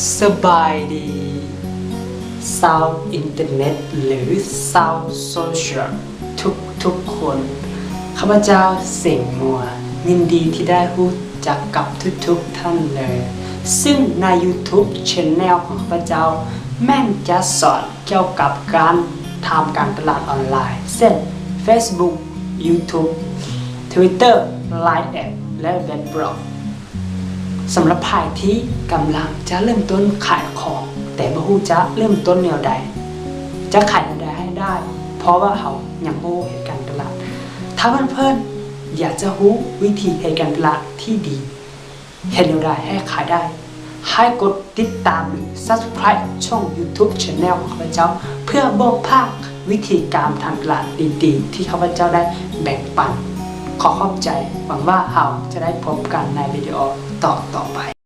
ສະບາຍດີ ຊາວອິນເຕີເນັດ ຫຼື ຊາວໂຊຊຽວທຸກໆຄົນ. ຂ້າພະເຈົ້າ ເສັງມົວ ຍິນດີທີ່ໄດ້ຮູ້ຈັກກັບທຸກໆທ່ານເລີຍ. ຊຶ່ງໃນ YouTube Channel ຂອງຂ້າພະເຈົ້າ ແມ່ນຈະສອນກ່ຽວກັບການທຳການຕະຫຼາດອອນລາຍ ເຊັ່ນ Facebook, YouTube, Twitter, Line Ads ແລະ Red Blog. ສຳລັບໃຜທີ່ກຳລັງຈະເລີ່ມຕົ້ນຂາຍຂອງ ແຕ່ບໍ່ຮູ້ຈະເລີ່ມຕົ້ນແນວໃດ ຈະຂາຍແນວໃດໃຫ້ໄດ້ ເພາະວ່າເຮົາຍັງບໍ່ຮູ້ເຮັດການຕະຫຼາດ. ຖ້າເພື່ອນໆຢາກຈະຮູ້ວິທີເຮັດການຕະຫຼາດທີ່ດີ ເຮັດແນວໃດໃຫ້ຂາຍໄດ້ ໃຫ້ກົດຕິດຕາມ ຫຼື Subscribe ຊ່ອງ YouTube Channel ຂອງຂ້າພະເຈົ້າ ເພື່ອບໍ່ພາດວິທີການທຳຕະຫຼາດດີໆທີ່ຂ້າພະເຈົ້າໄດ້ແບ່ງປັນ. ຂໍຂອບໃຈ, ຫວັງວ່າເຮົາຈະໄດ້ພົບກັນໃນວິດີໂອຕໍ່ໆໄປ.